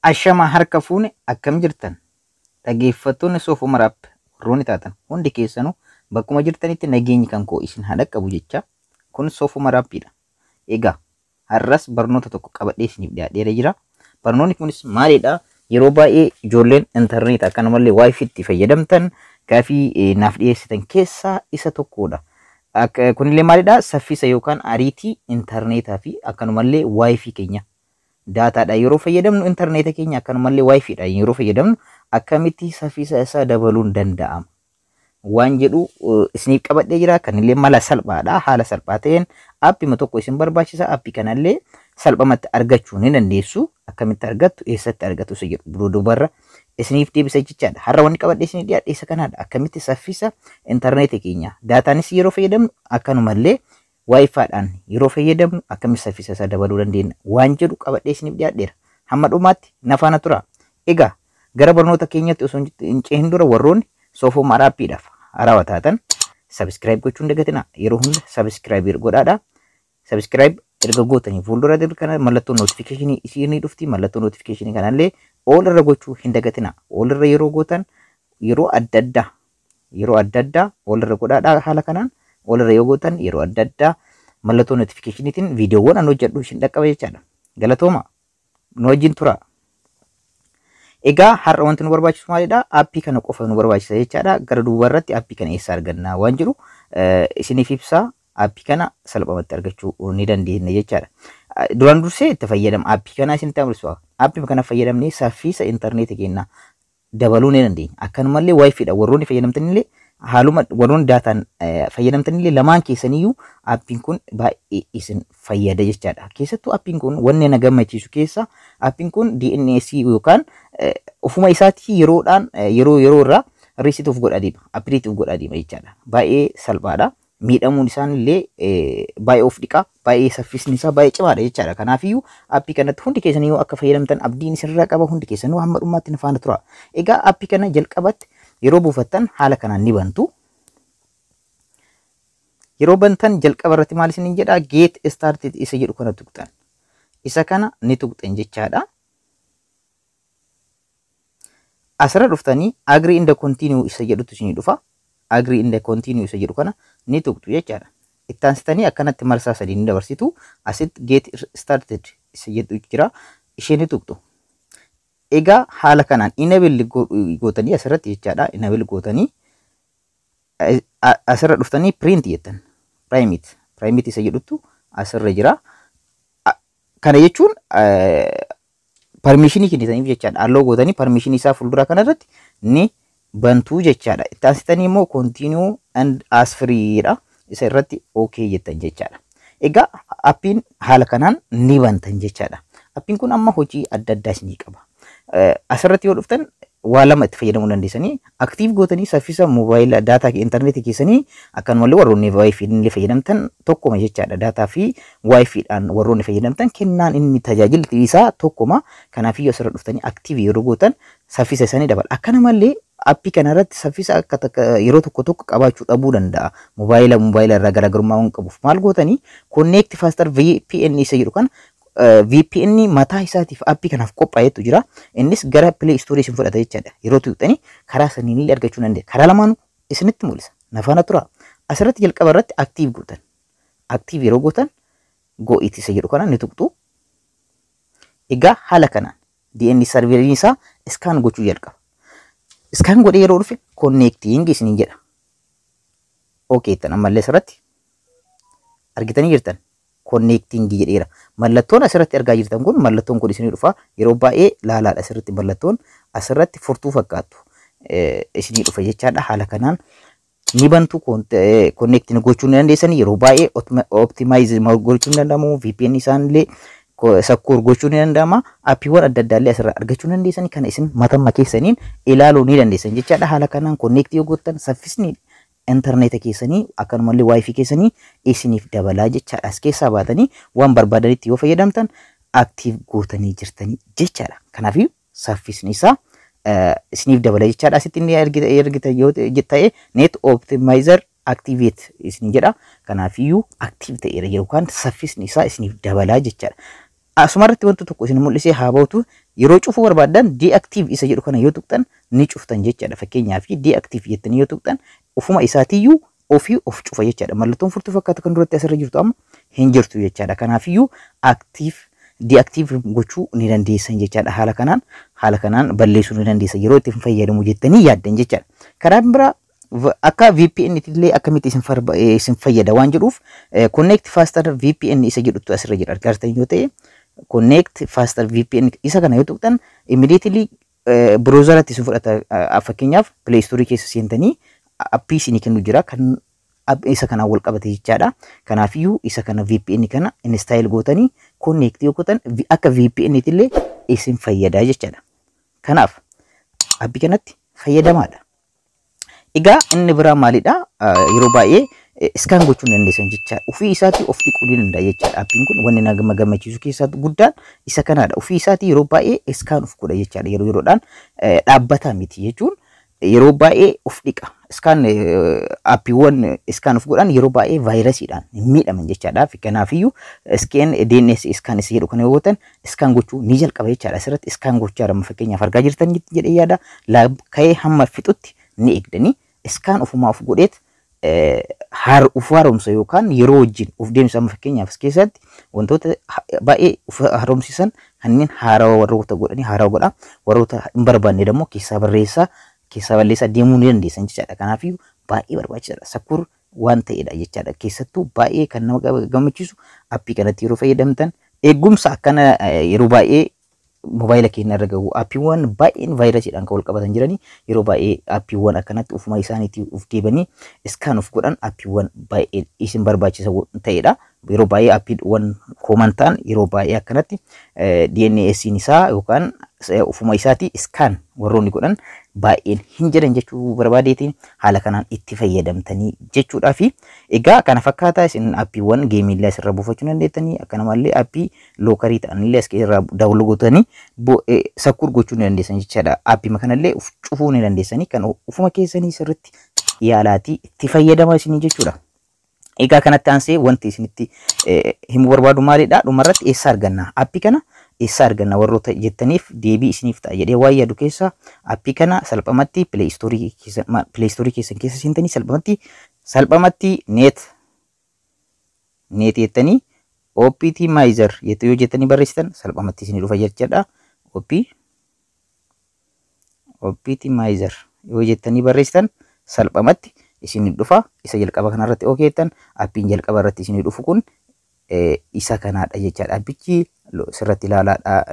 Ashama harka fuune, akkam jirtan? Dhaggeeffattoonni Soofumar App warroonni taatan hundi keessanuu bakkuma jirtanitti nageenyi kan koo isin haa dhaqqabu jecha, kun Soofumar Appiidha. Egaa har'as barnoota tokko qabadhee isiniif dhiyaadheera jira. Barnoonni kunis maalidha? Yeroo baay'ee ijoolleen intarneet akkanumallee WiFitti fayyadamtan gaafii naaf dhiyeessitan keessaa isa tokkodha. Kunillee maalidha? Saffisa yookaan ariitii intarneetaa fi akkanumallee WiFi keenya daataadha yeroo fayyadamnu, intarneeta keenya akkanumallee WiFiidha yeroo fayyadamnu akkamitti saffisa isaa dabaluun danda'ama waan jedhu isiniif qabadhee jira. Kanillee mala salphaadha. Haala salphaa ta'een aappima tokko isin barbaachisa. Aappii kanallee salphumatti argachuu ni dandeessu. Akkamitti argattu, eessatti argattu isa jedhu biroo dubarra isiniif deebisa jechaadha. Har'a wanni qabadhee isiniif dhiyaadhe isa kanaadha. Akkamitti saffisa intarneeta keenya daataanis yeroo fayyadamnu akkanumallee WiFiidhaan yeroo fayyadamnu akkamitti saffisa isaa dabaluu dandeenya waan jedhu qabadhee isiniif dhiyaadheera. Hamma dhumaatti na faana tura. Egaa gara barnoota keenyatti osoo hin cehin dura warroonni Soofumar Appiidhaaf haarawaa taatan subscribe gochuun dagatinaa. Yeroo hunda subscribe godhaadha. Subscribe erga gootanii fuuldura kana mallattoo notificationii isinii dhufti. Mallattoo notificationii kanallee all irra gochuu hin dagatinaa. All irra yeroo gootan yeroo adda addaa all irra godhaadha. Haala kanaan all irra yoo gootan yeroo adda addaa mallattoo notificationiitiin viidiyoowwan an hojjedhu isin dhaqqaba jechaadha. Galatooma, nu wajjin tura. Egaa har'a wanti nu barbaachisu maalidha? Aappii kana qofa nu barbaachisa jechaadha. Gara duuba irratti aappii kana eessa arganna waan jiru isiniif ibsaa. Aappii kana salphumatti argachuu ni dandeenya jechaadha. Duraan dursee itti fayyadama aappii kanaa isinitti mul'isu. Aappii kana fayyadamnee saffisa intarneetii keenyaa dabaluu ni dandeenya. Akkanumallee WiFiidha warroonni fayyadamtanillee, haaluma warroonni daataan fayyadamtanillee, lamaan keessaniyyuu aappiin kun baay'ee isin fayyada jechaadha. Keessattuu aappiin kun wanni na gammachiisu keessa aappiin kun DNS yookaan ofuma isaatii yeroodhaan yeroo yeroo irraa reset of godhaa deema. Update of godhaa deema jechaadha. Baay'ee salphaadha. Miidhamuun isaan illee baay'ee of dhiqa. Baay'ee saffisni isaa baay'ee cimaadha jechaadha. Kanaafiyyuu aappii kanatti hundi keessaniyyuu akka fayyadamtan abdiin isinirraa qaba. Hundi keessanuu hamma dhumaatti na faana tura. Egaa aappii kana jalqabatti yeroo buufattan haala kanaan ni bantu. Yeroo bantan jalqaba irratti maal isiniin jedha? "Get started" isa jedhu kana tuqxan. Isa kana ni tuqxan jechaadha. Asirra dhuftanii "Agree and continue" isa jedhutu isinii dhufa. "Agree and continue" isa jedhu kana ni tuqxu jechaadha. Itti aansitanii akkanatti marsaa sadii ni dabarsitu. Asitti "Get started" isa jedhu jira. Ishee ni tuqxu. Egaa haala kanaan enable gootanii asirratti jechaadha. Enable gootanii asirra dhuftanii print jettan. Private. Private isa jedhutu asirra jira. Kana jechuun permissionii kennitaniif jechaadha. Allow gootanii permissionii isaa fuuldura kanarratti ni bantuu jechaadha. Itti aansitanii immoo "Continue and as free" dha. Isa irratti okay jettan jechaadha. Egaa appiin haala kanaan ni bantan jechaadha. Appiin kun amma hojii adda addaa isinii qaba. Asirratti yoo dhuftan waa lama itti fayyadamuu dandeessanii: active gootanii saffisa moobaayila daataa intarneetii keessanii, akkanumallee warroonni WiFi illee fayyadamtan tokkuma jechaadha. Daataa fi WiFiidhaan warroonni fayyadamtan kennaan inni tajaajilli isaa tokkuma. Kanaafiyyuu asirra dhuftanii active yeroo gootan saffisa isaanii dabala. Akkanumallee aappii kanarratti saffisa akka takka yeroo tokko tokko qabaachuu dhabuu danda'a. Moobaayila irraa garaagarummaa waan qabuuf maal gootanii? Connect faster VPN isa jedhu kana, VPN mataa isaatiif aappii kanaaf qophaa'etu jira. Innis gara Play Store isin fudhata jechaadha. Yeroo tuqxanii karaa saniin illee argachuu dandeenya. Karaa lamaanuu isinitti mul'isa. Na faana tura. Asirratti jalqaba irratti active gootan. Active yeroo gootan "Got it" isa jedhu kana ni tuqxu. Egaa haala kanaan DNS serveriin isaa scan gochuu jalqaba. Scan godhee yeroo dhufe "Connecting" isiniin jedha. Okay tan ammallee asirratti argitanii jirtan, "Connecting" jedheera. Mallattoon asirratti argaa jirtan kun, mallattoon kun isinii dhufa. Yeroo baay'ee laalaadha, asirratti mallattoon asirratti furtuu fakkaattu isinii dhufa jechaadha. Haala kanaan ni bantu, connecting gochuu ni dandeessanii. Yeroo baay'ee optimize gochuu ni danda'amu. VPN isaanillee secure gochuu ni danda'ama. Aappiiwwan adda addaa illee asirraa argachuu ni dandeessanii. Kana isin matamma keessaniin ilaaluu ni dandeessan jechaadha. Haala kanaan connect yoo gootan saffisni intarneeta keessanii akkanumallee WiFi keessanii isiniif dabalaa jechaadha. As keessaa baatanii waan barbaadanitti yoo fayyadamtan active gootanii jirtanii jechaadha. Kanaafuu saffisni isaa isiniif dabala jechaadha. Asitti inni argita yoo ta'e "Net optimizer activate" isin jedha. Kanaafiyyuu active ta'eera yookaan saffisni isaa isiniif dabalaa jechaadha. Asumarratti wanta tokko isin mul'isee haa ba'utu, yeroo cufuu barbaaddan deactive isa jedhu kana yoo tuqxan ni cuftan jechaadha. Fakkeenyaaf, deactive jettanii yoo tuqxan ofuma isaatiiyyuu ofii of cufa jechaadha. Mallattoon furtuu fakkaatu kan duratti asirra jirtu amma hin jirtu jechaadha. Kanaafiyyuu active deactive gochuu ni dandeessan jechaadha. Haala kanaan balleessuu ni dandeessan yeroo itti fayyadamu jettanii yaaddan jechaadha. Karaa biraa akka VPN illee akkamitti isin fayyada waan jedhuuf, connect faster VPN isa jedhutu asirra jira. Argartan yoo ta'e, connect faster VPN isa kana yoo tuqxan immediately browseratti isin fudhata. Fakkeenyaaf, Play Store keessa seentanii appii isinii kennu jira kan isa kanaan wal qabate jechaadha. Kanaafiyyuu isa kana VPN kana install gootanii connect yoo gootan akka VPN illee isin fayyada jechaadha. Kanaaf appii kanatti fayyadamaadha. Egaa inni biraa maalidha? Yeroo baay'ee scan gochuu ni dandeessan jechaadha. Ofii isaatii of dhiquu ni danda'a jechaadha. Appiin kun wanni nama gammachiisu keessaa guddaan isa kanaadha. Ofii isaatii yeroo baay'ee scan of godha jechaadha. Yeroo yeroodhaan dhaabbataa miti jechuun yeroo baay'ee of dhiqa. Scan appiiwwan scan of godhan yeroo baay'ee vaayirasiidhaan hin miidhaman jechaadha. Kanaafiyyuu scan DNS scan isa jedhu kana yoo gootan scan gochuu ni jalqaba jechaadha. Asirratti scan gochaa jira, fakkeenyaaf argaa jirtan jedhee yaada. Ka'ee hamma fixutti ni eegdanii scan ofumaa of godheet of haaromsa yookaan yeroo wajjin of deemsa. Amma fakkeenyaaf as keessatti wantoota baay'ee of haaromsisan kanneen haarawaa warroota godhanii haarawaa godha, warroota hin barbaanne immoo keessaa barreessaa keessaa balleessaa deemuu ni dandeessan jechaadha. Kanaafiyyuu baay'ee barbaachisaadha. Secure waan ta'edha jechaadha. Keessattuu baay'ee kan nama gammachiisu appii kanatti yeroo fayyadamtan eegumsa akkana yeroo baay'ee mobaayila keenya irra gahu appiiwwan baay'een vaayirasiidhaan kan wal qabatan jiranii, yeroo baay'ee appiiwwan akkanatti ofuma isaaniitii of deebanii scan of godhan appiiwwan baay'ee isin barbaachisa ta'edha. Yeroo baay'ee appiiwwan common ta'an yeroo baay'ee akkanatti DNS isaa yookaan ofuma isaatii scan warroonni godhan baay'een hin jiran jechuu barbaadeetiin haala kanaan itti fayyadamtanii jechuudhaa. Fi egaa kana fakkaataa isin appiiwwan gameiillee asirra buufachuu dandeettanii, akkanumallee appii lockerii ta'anillee as irraa download gootanii secure gochuu ni dandeessan jechaadha. Appii kanallee uf cufuu ni dandeessanii kan ufuma keessanii sirriitti yaalaatii itti fayyadamaa isinii jechuudha. Egaa kanatti aansee wanti isinitti himuu barbaadu maalidha? Dhumarratti eessa arganna? Appii kana eessa arganna warroota jettaniif deebii isiniif ta'a jedhee waan yaadu keessa, appii kana salphumatti Play Store keessan keessa seentanii salphumatti net jettanii Optimizer jettu yoo jettanii barreessitan salphumatti isinii dhufa jechaadha. Optimizer yoo jettanii barreessitan salphumatti isinii dhufa. Isa jalqaba kanarratti okay jettan, appiin jalqaba irratti isinii dhufu kun isa kanaadha jechaadha. Appichi sirratti ilaalaadha.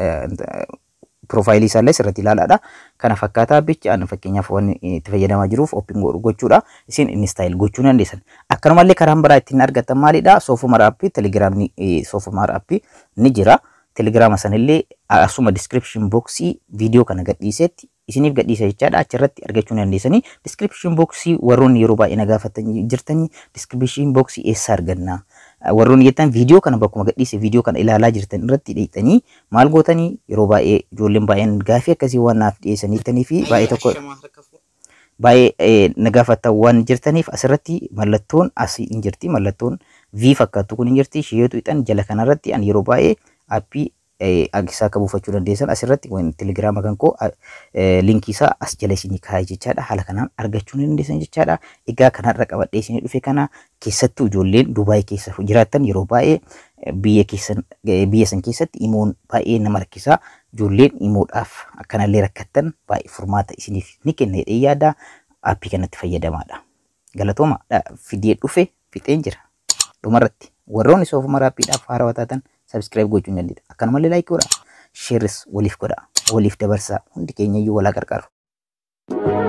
Profileii isaallee sirratti ilaalaadha. Kana fakkaataa appichi ani fakkeenyaaf waan itti fayyadamaa jiruuf open gochuudha. Isin install gochuu dandeessan. Akkanumallee karaan biraa ittiin argattan maalidha? Soofumar appii telegiraamni soofumar appii ni jira. Telegiraama sanillee asuma description boxii viidiyoo kana gadhiisetti isiniif gadhiisa jechaadha. Achirratti argachuu ni dandeessanii. Description boxii warroonni yeroo baay'ee na gaafatanii jirtanii, description boxii eessa arganna? Warroonni jettan, viidiyoo kana bakkuma gadhiise viidiyoo kana ilaalaa jirtan irratti dhiqxanii maal gootanii, yeroo baay'ee ijoolleen baay'een gaafii akkasii waan naaf dhiyeessaniittanii fi baay'ee tokko baay'ee na gaafattan waan jirtaniif, asirratti mallattoon asii hin jirti, mallattoon V fakkaattu kun hin jirti. Isheetu ixan jala kanarratti ani yeroo baay'ee appii isaa akka buufachuu dandeessan asirratti telegiraama kan koo linkii isaa as jala isinii kaa'ee jechaadha. Haala kanaan argachuu ni dandeessan jechaadha. Egaa kanarra qabadhee isinii dhufe kana, keessattuu ijoolleen Dubaay keessa jiraattan yeroo baay'ee biyya keessan biyya san keessatti imoon baay'ee nama rakkisaa. Ijoolleen imoodhaaf akkanallee rakkattan baay'ee furmaata isiniif ni kenna jedhee yaada, appii kanatti fayyadamaadha. Galatooma, fidee dhufe fixeen jira. Dhumarratti warroonni soofuma appiidhaaf haarawaa taatan subscribe gochuu hin dandeetta. Akkanumallee like godhaa. Shareis waliif godhaa. Waliif dabarsaa. Hundi keenya iyyuu walaa qarqaaru.